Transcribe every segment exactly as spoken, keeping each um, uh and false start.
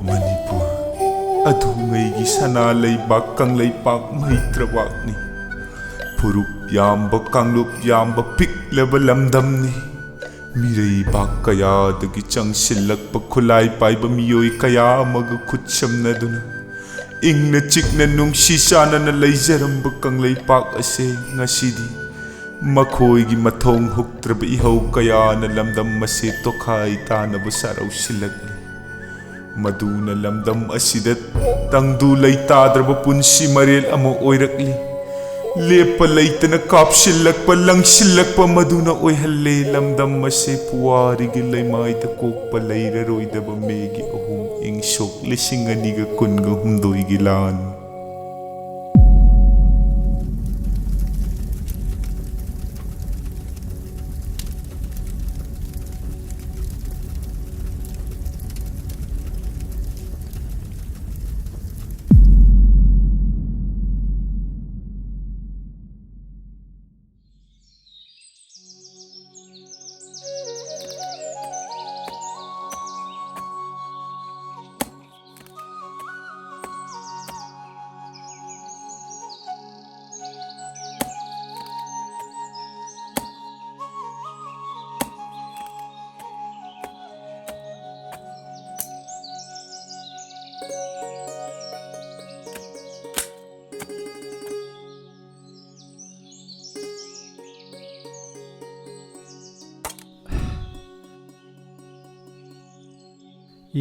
ꯃꯅꯤꯄꯨꯔ ꯑꯗꯨꯉꯩꯒꯤ ꯁꯅꯥ ꯂꯩꯕꯥꯛ ꯀꯪꯂꯩꯄꯥꯛ ꯃꯩꯇ꯭ꯔꯕꯥꯛꯅꯤ꯫ ꯐꯨꯔꯨꯞ ꯌꯥꯝꯕ, ꯀꯥꯡꯂꯨꯞ ꯌꯥꯝꯕ ꯄꯤꯛꯂꯕ ꯂꯝꯗꯝꯅꯤ꯫ ꯃꯤꯔꯩꯕꯥꯛ ꯀꯌꯥꯗꯒꯤ ꯆꯪꯁꯤꯜꯂꯛꯄ ꯈꯨꯠꯂꯥꯏ ꯄꯥꯏꯕ ꯃꯤꯑꯣꯏ ꯀꯌꯥ ꯑꯃꯒ ꯈꯨꯠꯁꯝꯅꯗꯨꯅ ꯏꯪꯅ ꯆꯤꯛꯅ ꯅꯨꯡꯁꯤ ꯆꯥꯟꯅꯅ ꯂꯩꯖꯔꯝꯕ ꯀꯪꯂꯩꯄꯥꯛ ꯑꯁꯦ ꯉꯁꯤꯗꯤ ꯃꯈꯣꯏꯒꯤ ꯃꯊꯣꯡ ꯍꯨꯛꯇ꯭ꯔꯕ ꯏꯍꯧ ꯀꯌꯥꯅ ꯂꯝꯗꯝ ꯑꯁꯤ ꯇꯣꯈꯥꯏ ꯇꯥꯅꯕ ꯁꯥꯔꯧꯁꯤꯜꯂꯛꯂꯤ꯫ ꯃꯗꯨꯅ ꯂꯝꯗꯝ ꯑꯁꯤꯗ ꯇꯪꯗꯨ ꯂꯩꯇꯥꯗ꯭ꯔꯕ ꯄꯨꯟꯁꯤ ꯃꯔꯦꯜ ꯑꯃ ꯑꯣꯏꯔꯛꯂꯤ꯫ ꯂꯦꯞꯄ ꯂꯩꯇꯅ ꯀꯥꯞꯁꯤꯜꯂꯛꯄ, ꯂꯪꯁꯤꯜꯂꯛꯄ ꯃꯗꯨꯅ ꯑꯣꯏꯍꯜꯂꯦ ꯂꯝꯗꯝ ꯑꯁꯤ ꯄꯨꯋꯥꯔꯤꯒꯤ ꯂꯩꯃꯥꯏꯗ ꯀꯣꯛꯄ ꯂꯩꯔꯔꯣꯏꯗꯕ ꯃꯦꯒꯤ ꯑꯍꯨꯝ ꯏꯪ ꯁꯣꯛ ꯂꯤꯁꯤꯡ ꯑꯅꯤꯒ ꯀꯨꯟꯒ ꯍꯨꯝꯗꯣꯏꯒꯤ ꯂꯥꯟ꯫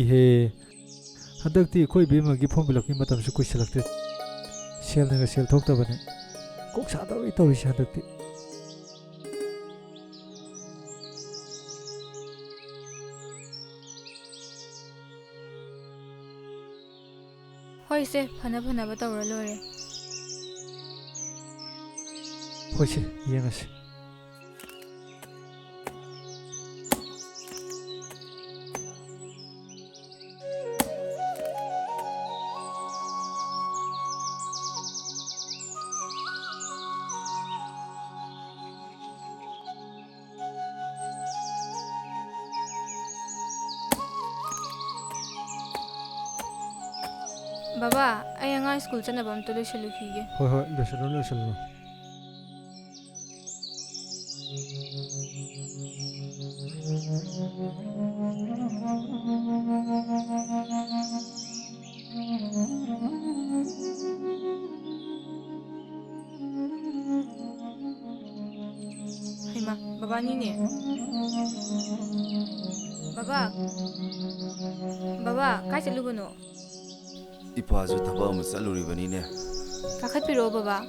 ꯏꯍꯦ, ꯍꯟꯗꯛꯇꯤ ꯑꯩꯈꯣꯏ ꯏꯕꯦꯝꯃꯒꯤ form fill upꯀꯤ ꯃꯇꯝꯁꯨ ꯀꯨꯏꯁꯜꯂꯛꯇ꯭ꯔꯦ꯫ ꯁꯦꯜꯅꯒ ꯁꯦꯜ ꯊꯣꯛꯇꯕꯅꯦ꯫ ꯀꯣꯛ ꯁꯥꯗꯧꯔꯤ ꯇꯧꯔꯤꯁꯦ ꯍꯟꯗꯛꯇꯤ꯫ ꯍꯣꯏꯁꯦ, ꯐꯅ ꯐꯅꯕ ꯇꯧꯔ ꯂꯣꯏꯔꯦ꯫ ꯍꯣꯏꯁꯦ, ꯌꯦꯡꯉꯁꯤ꯫ ꯕꯕꯥ, ꯑꯩ ꯑꯉꯥꯡ ꯁ꯭ꯀꯨꯜ ꯆꯠꯅꯕ ꯑꯝꯇ ꯂꯣꯏꯁꯤꯜꯂꯨꯈꯤꯒꯦ꯫ ꯍꯣꯏ, ꯍꯣꯏ, ꯂꯣꯏꯁꯤꯜꯂꯨ, ꯂꯣꯏꯁꯤꯜꯂꯨ꯫ ꯍꯩꯃꯥ, ꯕꯕꯥꯅꯤꯅꯦ꯫ ꯕꯕꯥ, ꯕꯕꯥ, ꯀꯥꯏ ꯆꯠꯂꯨꯕꯅꯣ? ꯏꯄꯥꯁꯨ ꯊꯕꯛ ꯑꯃ ꯆꯠꯂꯨꯔꯤꯕꯅꯤꯅꯦ꯫ ꯀꯥꯈꯠꯄꯤꯔꯛꯑꯣ, ꯕꯕꯥ꯫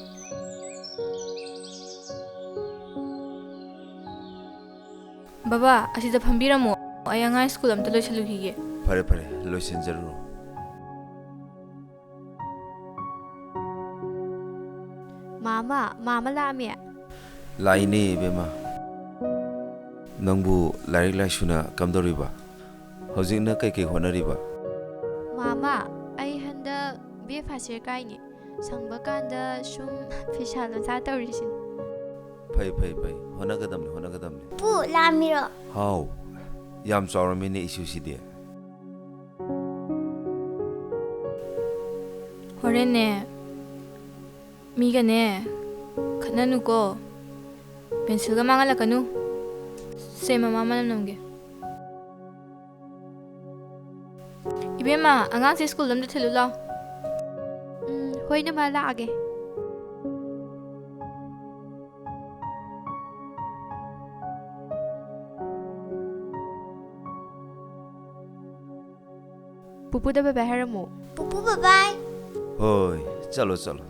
ꯕꯕꯥ, ꯑꯁꯤꯗ ꯐꯝꯕꯤꯔꯝꯃꯣ꯫ ꯑꯩ ꯑꯉꯥꯡ ꯁ꯭ꯀꯨꯜ ꯑꯝꯇ ꯂꯣꯏꯁꯤꯜꯂꯨꯈꯤꯒꯦ꯫ ꯐꯔꯦ, ꯐꯔꯦ, ꯂꯣꯏꯁꯤꯟꯖꯔꯨꯔꯣ꯫ ꯃꯥꯃ, ꯃꯥꯃ ꯂꯥꯛꯑꯝꯃꯦ꯫ ꯂꯥꯛꯏꯅꯦ, ꯏꯕꯦꯝꯃ꯫ ꯅꯪꯕꯨ ꯂꯥꯏꯔꯤꯛ ꯂꯥꯏꯁꯨꯅ ꯀꯝꯗꯧꯔꯤꯕ? ꯍꯧꯖꯤꯛꯅ ꯀꯩꯀꯩ ꯍꯣꯠꯅꯔꯤꯕ? ꯃꯥꯃ, ꯑꯩ ꯍꯟꯗꯛ ꯕꯤ ꯑꯦ ꯐꯥꯔꯁ ꯌꯔ ꯀꯥꯏꯅꯤ꯫ ꯁꯪꯕ ꯀꯥꯟꯗ ꯁꯨꯝ ꯐꯤꯁꯥ ꯂꯣꯟꯁꯥ ꯇꯧꯔꯤꯁꯤꯅꯤ꯫ ꯐꯩ, ꯐꯩ, ꯐꯩ꯫ ꯍꯣꯠꯅꯒꯗꯕꯅꯤ, ꯍꯣꯠꯅꯒꯗꯕꯅꯤ꯫ ꯄꯨ, ꯂꯥꯝꯃꯤꯔꯣ? ꯍꯥꯎ, ꯌꯥꯝ ꯆꯥꯎꯔꯝꯃꯤꯅꯦ ꯏꯁꯨꯁꯤꯗꯤ꯫ ꯍꯣꯔꯦꯟꯅꯦ, ꯃꯤꯒꯅꯦ ꯈꯠꯅꯅꯨꯀꯣ꯫ ꯄꯦꯟꯁꯤꯜꯒ ꯃꯥꯡꯍꯜꯂꯛꯀꯅꯨ꯫ ꯁꯦ, ꯃꯃꯥ ꯃꯅꯝ ꯅꯝꯒꯦ꯫ ꯏꯕꯦꯝꯃ, ꯑꯉꯥꯡꯁꯦ ꯁ꯭ꯀꯨꯜꯗ ꯑꯝꯇ ꯊꯤꯜꯂꯨ ꯂꯥꯎ꯫ ꯎꯝ, ꯍꯣꯏ, ꯏꯅꯝꯃ, ꯂꯥꯛꯑꯒꯦ꯫ ꯄꯨꯄꯨꯗ ꯕꯥꯏ ꯕꯥꯏ ꯍꯥꯏꯔꯝꯃꯣ꯫ ꯄꯨꯄꯨ, ꯕꯥꯏ ꯕꯥꯏ꯫ ꯍꯣꯏ, ꯆꯠꯂꯣ, ꯆꯠꯂꯣ꯫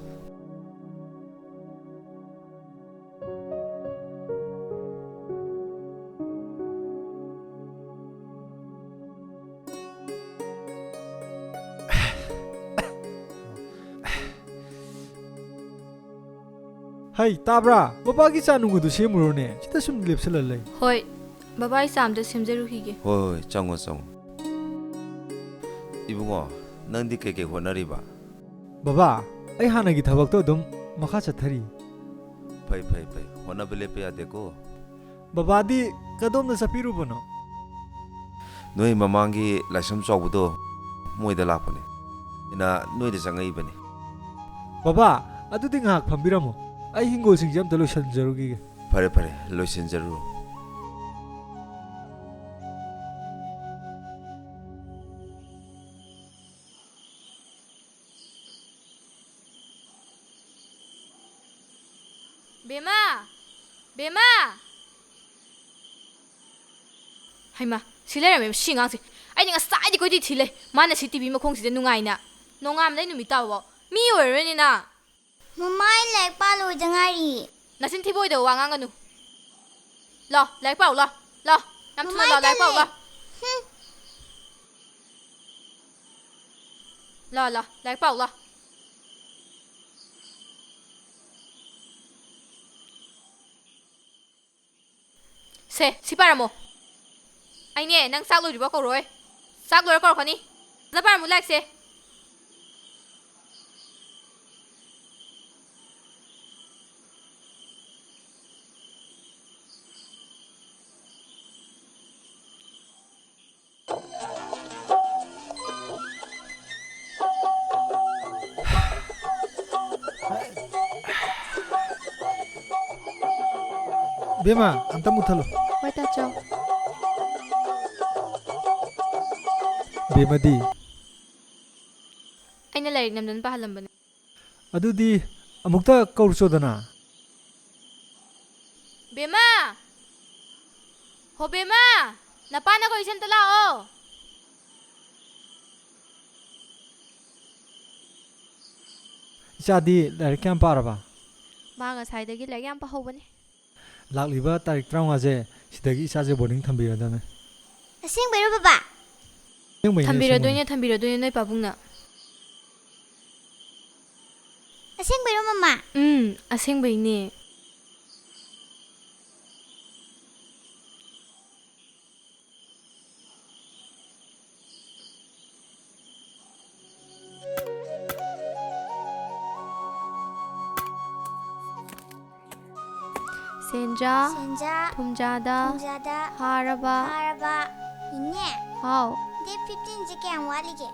ꯍꯩ, ꯇꯥꯕ꯭ꯔꯥ? ꯕꯕꯥꯒꯤ ꯆꯥ ꯅꯨꯡ ꯑꯗꯨ ꯁꯦꯝꯃꯨꯔꯣꯅꯦ꯫ ꯁꯤꯗ ꯁꯨꯝ ꯂꯦꯞꯁꯜꯂ ꯂꯩ꯫ ꯍꯣꯏ, ꯕꯕꯥ, ꯑꯩ ꯆꯥ ꯑꯝꯇ ꯁꯦꯝꯖꯔꯨꯈꯤꯒꯦ꯫ ꯍꯣꯏ, ꯍꯣꯏ, ꯆꯪꯉꯣ, ꯆꯪꯉꯣ꯫ ꯏꯕꯨꯡꯉꯣ, ꯅꯪꯗꯤ ꯀꯩꯀꯩ ꯍꯣꯠꯅꯔꯤꯕ? ꯕꯕꯥ, ꯑꯩ ꯍꯥꯟꯅꯒꯤ ꯊꯕꯛꯇꯣ ꯑꯗꯨꯝ ꯃꯈꯥ ꯆꯠꯊꯔꯤ꯫ ꯐꯩ, ꯐꯩ, ꯐꯩ꯫ ꯍꯣꯠꯅꯕ ꯂꯦꯞꯄ ꯌꯥꯗꯦꯀꯣ꯫ ꯕꯕꯥꯗꯤ ꯀꯗꯣꯝꯗ ꯆꯠꯄꯤꯔꯨꯕꯅꯣ? ꯅꯣꯏ ꯃꯃꯥꯡꯒꯤ ꯂꯥꯏꯁ꯭ꯔꯝ ꯆꯥꯎꯕꯗꯣ, ꯃꯣꯏꯗ ꯂꯥꯛꯄꯅꯦ꯫ ꯅ ꯅꯣꯏꯗ ꯆꯪꯉꯛꯏꯕꯅꯤ꯫ ꯕꯕꯥ, ꯑꯗꯨꯗꯤ ꯉꯥꯏꯍꯥꯛ ꯐꯝꯕꯤꯔꯝꯃꯣ꯫ ꯑꯩ ꯍꯤꯡꯒꯣꯜꯁꯤꯡꯁꯦ ꯑꯝꯇ ꯂꯣꯏꯁꯤꯟꯖꯔꯨꯈꯤꯒꯦ꯫ ꯐꯔꯦ, ꯐꯔꯦ, ꯂꯣꯏꯁꯤꯟꯖꯔꯨꯔꯣ꯫ ꯕꯦꯝꯃ! ꯕꯦꯝꯃ! ꯍꯩꯃꯥ, ꯁꯤ ꯂꯩꯔꯝꯃꯦ ꯁꯤ ꯑꯉꯥꯡꯁꯦ꯫ ꯑꯩꯗꯤ ꯉꯁꯥꯏꯗꯤ ꯀꯣꯏꯊꯤ ꯊꯤ ꯂꯩ꯫ ꯃꯥꯅ ꯁꯤ ꯇꯤ ꯚꯤ ꯃꯈꯣꯡꯁꯤꯗ ꯅꯨꯡꯉꯥꯏꯅ꯫ ꯅꯣꯡꯉꯥꯟꯕꯗꯩ ꯅꯨꯃꯤꯠ ꯇꯥꯕꯐꯥꯎ꯫ ꯃꯤ ꯑꯣꯏꯔꯔꯣꯏꯅꯦ ꯅꯪ꯫ ꯃꯃꯥ, ꯑꯩ ꯂꯥꯏꯔꯤꯛ ꯄꯥ ꯂꯣꯏꯗ ꯉꯥꯏꯔꯤ꯫ ꯅꯆꯤꯟ ꯊꯤꯕ ꯑꯣꯏꯗꯕ ꯋꯥ ꯉꯥꯡꯒꯅꯨ꯫ ꯂꯥꯎ, ꯂꯥꯏꯔꯤꯛ ꯄꯥꯎ, ꯂꯥꯎ, ꯂꯥꯎ꯫ ꯌꯥꯝ ꯊꯨꯅ ꯃꯃꯥ, ꯂꯥꯎ, ꯂꯥꯏꯔꯤꯛ ꯄꯥꯎ, ꯇꯜꯂꯦ꯫ ꯂꯥꯎ꯫ ꯍꯨꯝ꯫ ꯂꯥꯎ, ꯂꯥꯎ, ꯂꯥꯏꯔꯤꯛ ꯄꯥꯎ, ꯂꯥꯎ꯫ ꯁꯦ, ꯁꯤ ꯄꯥꯔꯝꯃꯣ꯫ ꯑꯩꯅꯦ, ꯅꯪ ꯆꯥꯛ ꯂꯣꯏꯗ꯭ꯔꯤꯕꯥꯎ ꯀꯧꯔꯛꯑꯣꯏ꯫ ꯆꯥꯛ ꯂꯣꯏꯔ ꯀꯧꯔꯛꯀꯅꯤ꯫ ꯐꯖꯅ ꯄꯥꯔꯝꯃꯨ ꯂꯥꯏꯔꯤꯛꯁꯦ꯫ ꯕꯦꯝꯃ, ꯑꯝꯇ ꯃꯨꯠꯊꯠꯂꯣ꯫ ꯍꯣꯏ, ꯇꯥꯆꯧ꯫ ꯕꯦꯝꯃꯗꯤ? ꯑꯩꯅ ꯂꯥꯏꯔꯤꯛ ꯅꯝꯗꯅ ꯄꯥꯍꯜꯂꯝꯕꯅꯦ꯫ ꯑꯗꯨꯗꯤ ꯑꯃꯨꯛꯇ ꯀꯧꯔꯨꯆꯣꯗꯅ꯫ ꯕꯦꯝꯃ! ꯍꯣ ꯕꯦꯝꯃ! ꯅꯄꯥꯅ ꯀꯧꯔꯤꯁꯦ ꯑꯝꯇ ꯂꯥꯛꯑꯣ꯫ ꯏꯆꯥꯗꯤ ꯂꯥꯏꯔꯤꯛ ꯀꯌꯥꯝ ꯄꯥꯔꯕ? ꯃꯥ ꯉꯁꯥꯏꯗꯒꯤ ꯂꯥꯏꯔꯤꯛ ꯌꯥꯝ ꯄꯥꯍꯧꯕꯅꯦ꯫ ꯂꯥꯛꯂꯤꯕ ꯇꯥꯔꯤꯛ ꯇꯔꯥꯃꯉꯥꯁꯦ ꯁꯤꯗꯒꯤ ꯏꯆꯥꯁꯦ ꯕꯣꯔꯗꯤꯡ ꯊꯝꯕꯤꯔꯗꯕꯅꯦ꯫ ꯑꯁꯦꯡꯕꯩꯔꯣ ꯕꯕꯥ? ꯑꯁꯦꯡꯕꯩꯅꯦ, ꯊꯝꯕꯤꯔꯗꯣꯏꯅꯦ, ꯑꯁꯦꯡꯕꯩꯅꯦ꯫ ꯊꯝꯕꯤꯔꯗꯣꯏꯅꯦ ꯅꯣꯏ ꯄꯥꯕꯨꯡꯅ꯫ ꯑꯁꯦꯡꯕꯩꯔꯣ ꯃꯃꯥ? ꯎꯝ, ꯑꯁꯦꯡꯕꯩꯅꯦ꯫ ꯁꯦꯟꯖꯥ, ꯁꯦꯟꯖꯥ, ꯊꯨꯝꯖꯥꯗ, ꯊꯨꯝꯖꯥꯗ, ꯍꯥꯔꯕ, ꯍꯥꯔꯕ꯫ ꯏꯅꯦ꯫ ꯍꯥꯎ꯫ Date fifteen ꯁꯦ ꯀꯌꯥꯝ ꯋꯥꯠꯂꯤꯒꯦ?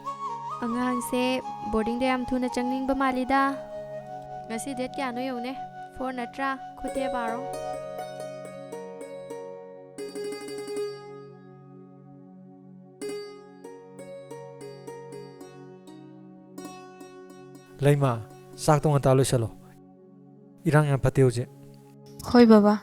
ꯑꯉꯥꯡꯁꯦ ꯕꯣꯔꯗꯤꯡꯗ ꯌꯥꯝ ꯊꯨꯅ ꯆꯪꯅꯤꯡꯕ ꯃꯥꯜꯂꯤꯗ꯫ ꯉꯁꯤ ꯗꯦꯠ ꯀꯌꯥꯅꯣ ꯌꯦꯡꯉꯨꯅꯦ꯫ ꯐꯣꯔ ꯅꯠꯇ꯭ꯔꯥ? ꯈꯨꯠꯇꯦ ꯄꯥꯔꯣ꯫ ꯂꯩꯃ, ꯆꯥꯛꯇꯣ ꯉꯟꯇꯥ ꯂꯣꯏꯁꯜꯂꯣ꯫ ꯏꯔꯥꯡ ꯌꯥꯝ ꯐꯠꯇꯦ ꯍꯧꯖꯤꯛ꯫ ꯍꯣꯏ, ꯕꯕꯥ꯫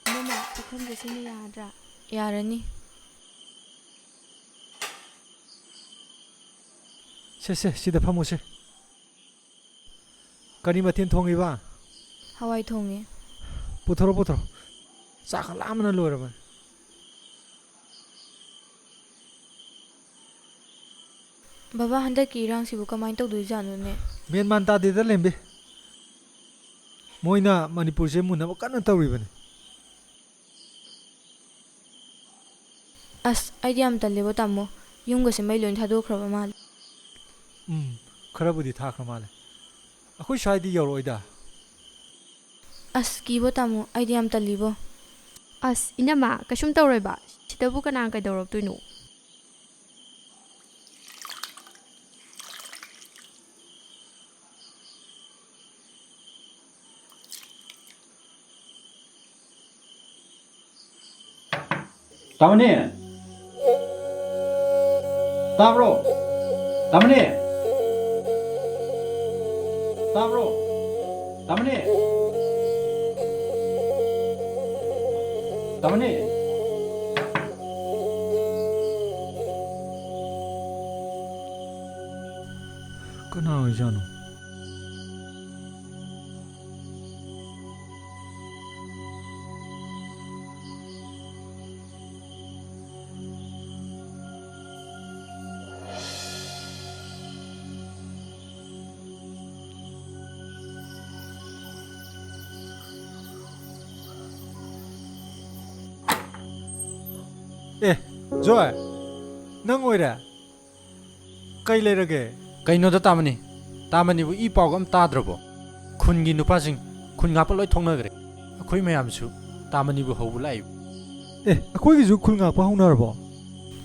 ꯏꯅꯝꯃ, ꯄꯨꯈꯝꯁꯦ ꯁꯤꯅ ꯌꯥꯔꯗ꯭ꯔꯥ? ꯌꯥꯔꯅꯤ꯫ ꯁꯦ, ꯁꯦ, ꯁꯤꯗ ꯐꯝꯃꯨꯁꯦ꯫ ꯀꯔꯤ ꯃꯊꯦꯜ ꯊꯣꯡꯉꯤꯕ? ꯍꯋꯥꯏ ꯊꯣꯡꯉꯦ꯫ ꯄꯨꯊꯣꯔꯣ, ꯄꯨꯊꯣꯔꯣ꯫ ꯆꯥꯛꯀ ꯂꯥꯝꯕꯅ ꯂꯣꯏꯔꯕꯅꯤ꯫ ꯕꯕꯥ, ꯍꯟꯗꯛꯀꯤ ꯏꯔꯥꯡꯁꯤꯕꯨ ꯀꯃꯥꯏꯅ ꯇꯧꯗꯣꯏꯖꯥꯠꯅꯣꯅꯦ? ꯃꯦꯟ ꯃꯥꯟ ꯇꯥꯗꯦꯗ, ꯂꯦꯝꯕꯤ꯫ ꯃꯣꯏꯅ ꯃꯅꯤꯄꯨꯔꯁꯦ ꯃꯨꯟꯅꯕ ꯀꯟꯅ ꯇꯧꯔꯤꯕꯅꯤ꯫ ꯑꯁ, ꯑꯩꯗꯤ ꯌꯥꯝ ꯇꯜꯂꯦꯕꯣ, ꯇꯥꯃꯣ꯫ ꯌꯨꯝꯒꯁꯦ ꯃꯩ ꯂꯣꯏ ꯊꯥꯗꯣꯛꯈ꯭ꯔꯕ ꯃꯥꯜꯂꯦ꯫ ꯎꯝ, ꯈꯔꯕꯨꯗꯤ ꯊꯥꯈ꯭ꯔ ꯃꯥꯜꯂꯦ꯫ ꯑꯩꯈꯣꯏ ꯁ꯭ꯋꯥꯏꯗꯤ ꯌꯧꯔꯛꯑꯣꯏꯗ꯫ ꯑꯁ, ꯀꯤꯕꯣ, ꯇꯥꯃꯣ꯫ ꯑꯩꯗꯤ ꯌꯥꯝ ꯇꯜꯂꯤꯕꯣ꯫ ꯑꯁ, ꯏꯅꯝꯃ, ꯀꯩꯁꯨꯝ ꯇꯧꯔꯣꯏꯕ꯫ ꯁꯤꯗꯕꯨ ꯀꯅꯥ ꯀꯩꯗꯧꯔꯛꯇꯣꯏꯅꯣ? ꯇꯥꯃꯅꯤ! ꯇꯥꯕ꯭ꯔꯣ? ꯇꯥꯃꯅꯤ! ꯇꯥꯕ꯭ꯔꯣ? ꯇꯥꯃꯅꯤ! ꯇꯥꯃꯅꯤ! ꯀꯅꯥ ꯑꯣꯏꯖꯥꯠꯅꯣ? ꯖꯣꯏ, ꯅꯪ ꯑꯣꯏꯔꯦ? ꯀꯩ ꯂꯩꯔꯒꯦ? ꯀꯩꯅꯣꯗ ꯇꯥꯃꯅꯤ, ꯇꯥꯃꯅꯤꯕꯨ ꯏ ꯄꯥꯎꯒ ꯑꯝ ꯇꯥꯗ꯭ꯔꯕꯣ? ꯈꯨꯟꯒꯤ ꯅꯨꯄꯥꯁꯤꯡ ꯈꯨꯟ ꯉꯥꯛꯄ ꯂꯣꯏ ꯊꯣꯛꯅꯈ꯭ꯔꯦ꯫ ꯑꯩꯈꯣꯏ ꯃꯌꯥꯝꯁꯨ ꯇꯥꯃꯅꯤꯕꯨ ꯍꯧꯕ ꯂꯥꯛꯏ꯫ ꯑꯦ, ꯑꯩꯈꯣꯏꯒꯤꯁꯨ ꯈꯨꯟ ꯉꯥꯛꯄ ꯍꯧꯅꯔꯕꯣ?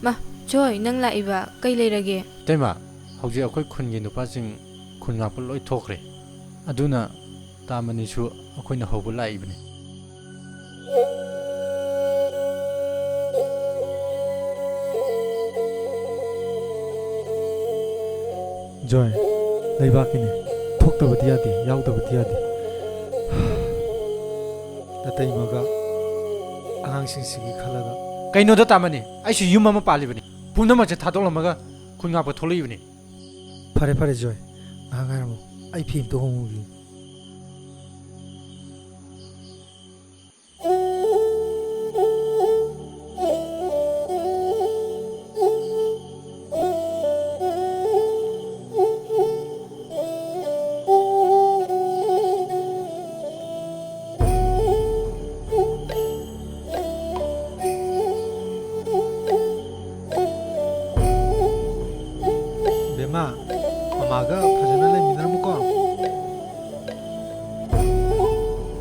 ꯃꯥ, ꯖꯣꯏ, ꯅꯪ ꯂꯥꯛꯏꯕ ꯀꯩ ꯂꯩꯔꯒꯦ? ꯏꯇꯩꯃ, ꯍꯧꯖꯤꯛ ꯑꯩꯈꯣꯏ ꯈꯨꯟꯒꯤ ꯅꯨꯄꯥꯁꯤꯡ ꯈꯨꯟ ꯉꯥꯛꯄ ꯂꯣꯏ ꯊꯣꯛꯈ꯭ꯔꯦ꯫ ꯑꯗꯨꯅ ꯇꯥꯃꯅꯤꯁꯨ ꯑꯩꯈꯣꯏꯅ ꯍꯧꯕ ꯂꯥꯛꯏꯕꯅꯤ꯫ ꯖꯣꯏ, ꯂꯩꯕꯥꯛꯀꯤꯅꯦ꯫ ꯊꯣꯛꯇꯕꯗꯤ ꯌꯥꯗꯦ, ꯌꯥꯎꯗꯕꯗꯤ ꯌꯥꯗꯦ꯫ ꯅꯇꯩꯃꯒ ꯑꯉꯥꯡꯁꯤꯡꯁꯤꯒꯤ ꯈꯜꯂꯒ꯫ ꯀꯩꯅꯣꯗ ꯇꯥꯃꯅꯤ? ꯑꯩꯁꯨ ꯌꯨꯝ ꯑꯃ ꯄꯥꯜꯂꯤꯕꯅꯤ꯫ ꯄꯨꯝꯅꯃꯛꯁꯦ ꯊꯥꯗꯣꯛꯂꯝꯃꯒ ꯈꯨꯟ ꯉꯥꯛꯄ ꯊꯣꯛꯂꯛꯏꯕꯅꯤ꯫ ꯐꯔꯦ, ꯐꯔꯦ, ꯖꯣꯏ꯫ ꯉꯥꯏꯍꯥꯛ ꯉꯥꯏꯔꯝꯃꯣ꯫ ꯑꯩ ꯐꯤ ꯑꯝꯇ ꯍꯣꯡꯉꯨꯒꯦ꯫ ꯕꯦꯝꯃ, ꯃꯃꯥꯒ ꯐꯖꯅ ꯂꯩꯃꯤꯟꯅꯔꯝꯃꯨꯀꯣ꯫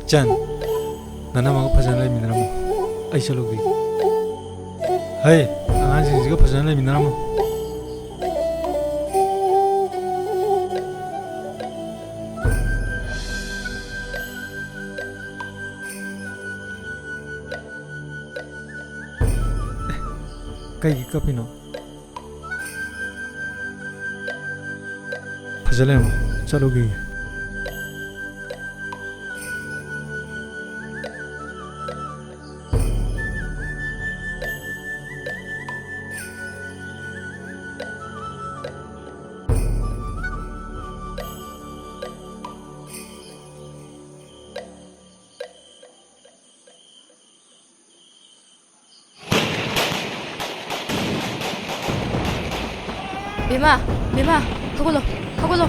ꯏꯆꯟ, ꯅꯅꯝꯃꯒ ꯐꯖꯅ ꯂꯩꯃꯤꯟꯅꯔꯝꯃꯨ꯫ ꯑꯩ ꯆꯠꯂꯨꯈꯤꯒꯦ꯫ ꯍꯩ, ꯑꯉꯥꯡꯁꯤꯡꯁꯤꯒ ꯐꯖꯅ ꯂꯩꯃꯤꯟꯅꯔꯝꯃꯨ꯫ ꯀꯩꯒꯤ ꯀꯞꯄꯤꯅꯣ? ꯐꯖ ꯂꯩꯔꯝꯃꯣ, ꯆꯠꯂꯨꯈꯤꯒꯦ꯫ ꯕꯦꯝꯃ, ꯕꯦꯝꯃ, ꯍꯧꯒꯠꯂꯣ, ꯍꯧꯒꯠꯂꯣ꯫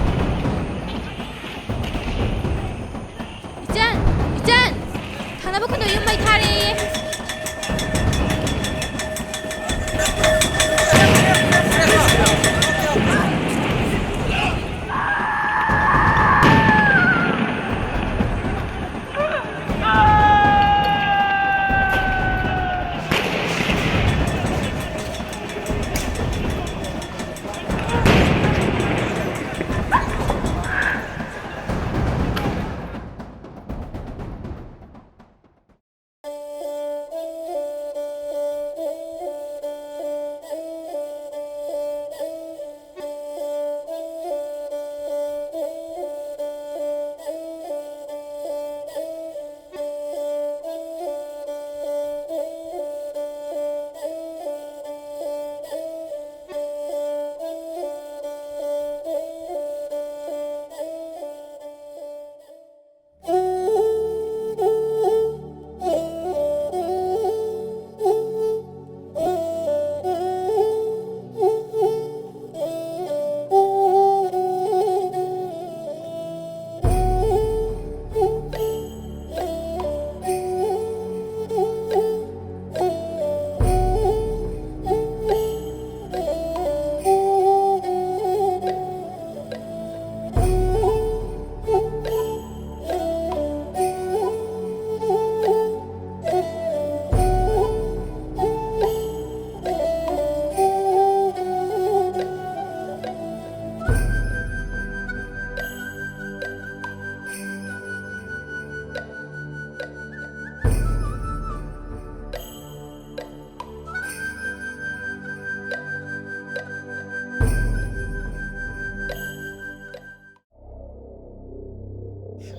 ꯏꯆꯟ, ꯏꯆꯟ, ꯊꯪꯅꯕ ꯈꯨꯟꯗ ꯌꯨꯝ ꯃꯩ ꯊꯥꯔꯦꯌꯦ꯫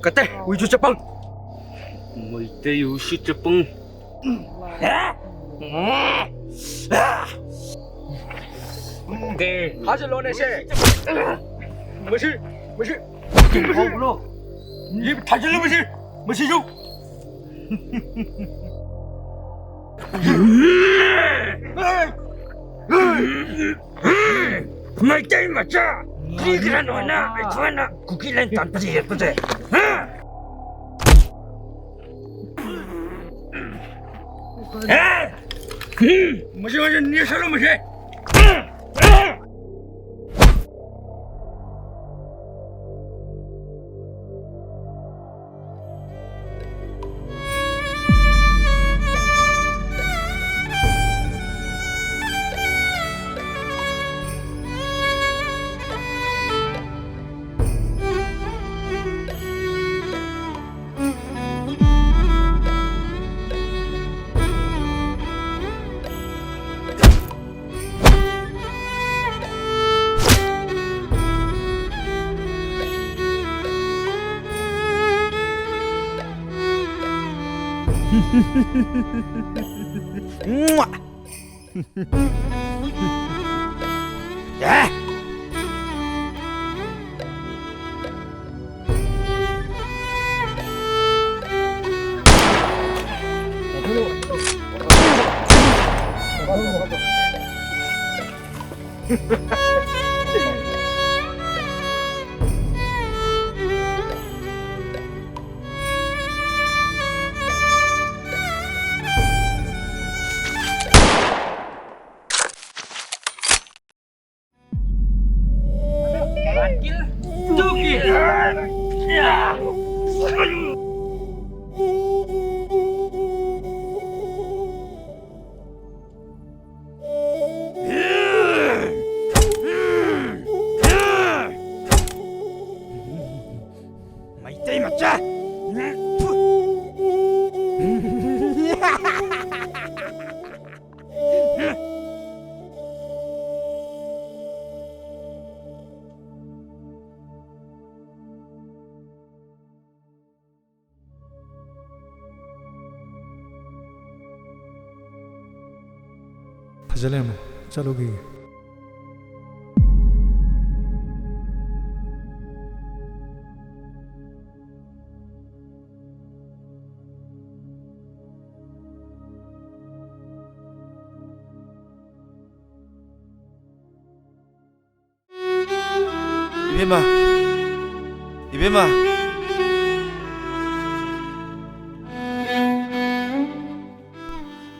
ꯅꯠꯇꯦ, ꯎꯏꯁꯨ ꯆꯄꯪ꯫ ꯃꯩꯇꯩ ꯎꯏꯁꯨ ꯆꯄꯪ꯫ ꯗꯦ, ꯊꯥꯖꯤꯜꯂꯣꯅꯦ ꯁꯦ꯫ ꯃꯁꯤ, ꯃꯁꯤ, ꯃꯁꯤ꯫ ꯊꯥꯖꯤꯜꯂꯨ ꯃꯁꯤ, ꯃꯁꯤꯁꯨ꯫ ꯃꯩꯇꯩ ꯃꯆꯥ, ꯀꯔꯤ ꯀꯔꯥꯅꯣꯅ ꯑꯩꯈꯣꯏꯅ ꯀꯨꯀꯤ ꯂꯦꯟ ꯇꯥꯟꯕꯁꯦ ꯌꯦꯛꯄꯁꯦ? ꯍꯥ? ꯍꯦ? ꯃꯁꯤ, ꯃꯁꯤ ꯅꯦꯠꯁꯜꯂꯣ ꯃꯁꯤ꯫ ꯐꯖ ꯂꯩꯔꯝꯃꯦ꯫ ꯆꯠꯂꯨꯈꯤꯒꯦ꯫ ꯏꯕꯦꯝꯃ, ꯏꯕꯦꯝꯃ,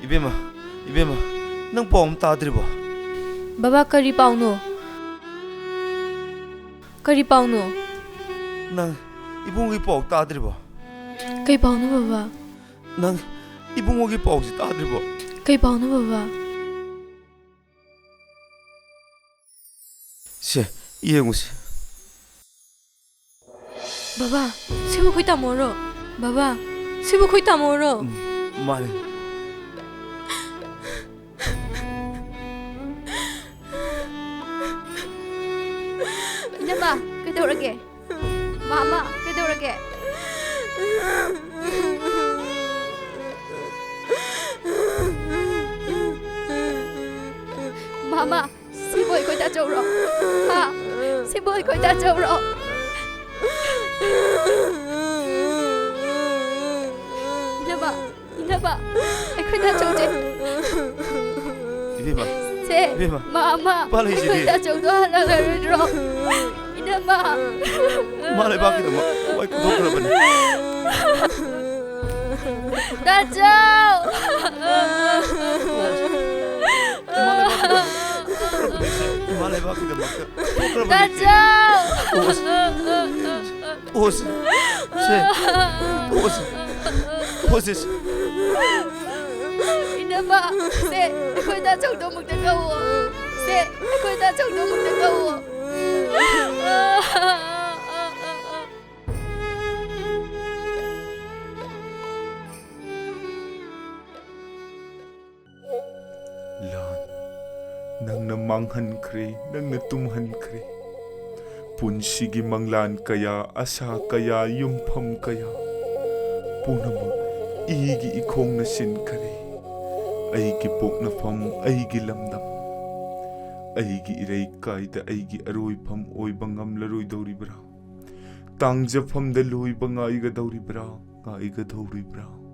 ꯏꯕꯦꯝꯃ, ꯏꯕꯦꯝꯃ, ꯅꯪ ꯄꯥꯎ ꯑꯃ ꯇꯥꯗ꯭ꯔꯤꯕꯣ? ꯕꯕꯥ, ꯀꯔꯤ ꯄꯥꯎꯅꯣ? ꯀꯔꯤ ꯄꯥꯎꯅꯣ? ꯅꯪ ꯏꯕꯨꯡꯒꯤ ꯄꯥꯎ ꯇꯥꯗ꯭ꯔꯤꯕꯣ? ꯀꯩ ꯄꯥꯎꯅꯣ, ꯕꯕꯥ? ꯅꯪ ꯏꯕꯨꯡꯉꯣꯒꯤ ꯄꯥꯎꯁꯤ ꯇꯥꯗ꯭ꯔꯤꯕꯣ? ꯀꯩ ꯄꯥꯎꯅꯣ, ꯕꯕꯥ? ꯁꯦ, ꯌꯦꯡꯉꯨꯁꯦ꯫ ꯕꯕꯥ, ꯁꯤꯕꯨ ꯑꯩꯈꯣꯏ ꯇꯥꯃꯣꯔꯣ? ꯕꯕꯥ, ꯁꯤꯕꯨ ꯑꯩꯈꯣꯏ ꯇꯥꯃꯣꯔꯣ? ꯎꯝ, ꯃꯥꯅꯦ꯫ ꯏꯅꯝꯃ, ꯀꯩꯗꯧꯔꯒꯦ? ꯃꯥꯃ, ꯀꯩꯗꯧꯔꯒꯦ? ꯃꯥꯃ, ꯁꯤꯕꯨ ꯑꯩꯈꯣꯏ ꯇꯥꯆꯧꯔꯣ? ꯍꯥ? ꯁꯤꯕꯨ ꯑꯩꯈꯣꯏ ꯇꯥꯆꯧꯔꯣ? ꯏꯅꯝꯃ, ꯏꯅꯝꯃ, ꯑꯩꯈꯣꯏ ꯇꯥꯆꯧꯁꯦ꯫ ꯏꯕꯦꯝꯃ, ꯁꯦ, ꯏꯕꯦꯝꯃ, ꯃꯥꯃ, ꯏꯄꯥ ꯂꯩꯁꯤꯗꯤ꯫ ꯑꯩꯈꯣꯏ ꯇꯥꯆꯧꯗꯣ ꯍꯜꯂꯛꯂꯔꯣꯏꯗ꯭ꯔꯣ? ꯏꯅꯝꯃ꯫ ꯃꯥ ꯂꯩꯕꯥꯛꯀꯤꯗꯃꯛ ꯊꯋꯥꯏ ꯀꯠꯊꯣꯛꯈ꯭ꯔꯕꯅꯤ꯫ ꯇꯥꯆꯧ! ꯏꯃꯥ ꯂꯩꯕꯥꯛꯀꯤꯗꯃꯛ ꯊꯣꯛꯈ꯭ꯔꯕꯅꯤ, ꯏꯆꯦ꯫ ꯏꯃꯥ ꯂꯩꯕꯥꯛꯀꯤꯗꯃꯛꯇ ꯊꯣꯛꯈ꯭ꯔꯕꯅꯤ, ꯏꯆꯦ꯫ ꯇꯥꯆꯧ! ꯇꯣꯛꯑꯣꯁꯦ꯫ ꯇꯣꯛꯑꯣꯁꯦ꯫ ꯁꯦ꯫ ꯇꯣꯛꯑꯣꯁꯦ꯫ ꯇꯣꯛꯑꯣꯁꯦ, ꯁꯦ꯫ ꯏꯅꯝꯃ, ꯁꯦ, ꯑꯩꯈꯣꯏ ꯇꯥꯆꯧꯗꯣ ꯑꯃꯨꯛꯇ ꯀꯧꯋꯣ꯫ ꯁꯦ, ꯑꯩꯈꯣꯏ ꯇꯥꯆꯧꯗꯣ ꯑꯃꯨꯛꯇ ꯀꯧꯋꯣ꯫ ꯂꯥꯟ, ꯅꯪꯅ ꯃꯥꯡꯍꯟꯈ꯭ꯔꯦ, ꯅꯪꯅ ꯇꯨꯝꯍꯟꯈ꯭ꯔꯦ꯫ ꯄꯨꯟꯁꯤꯒꯤ ꯃꯪꯂꯥꯟ ꯀꯌꯥ, ꯑꯁꯥ ꯀꯌꯥ, ꯌꯨꯝꯐꯝ ꯀꯌꯥ, ꯄꯨꯝꯅꯃꯛ ꯏꯒꯤ ꯏꯈꯣꯡꯅ ꯁꯤꯟꯈꯔꯦ꯫ ꯑꯩꯒꯤ ꯄꯣꯛꯅꯐꯝ, ꯑꯩꯒꯤ ꯂꯝꯗꯝ, ꯑꯩꯒꯤ ꯏꯔꯩꯀꯥꯏꯗ ꯑꯩꯒꯤ ꯑꯔꯣꯏꯐꯝ ꯑꯣꯏꯕ ꯉꯝꯂꯔꯣꯏꯗꯧꯔꯤꯕ꯭ꯔꯥ? ꯇꯥꯡꯖꯐꯝꯗ ꯂꯣꯏꯕ ꯉꯥꯏꯒꯗꯧꯔꯤꯕ꯭ꯔꯥ? ꯉꯥꯏꯒꯗꯧꯔꯤꯕ꯭ꯔꯥ?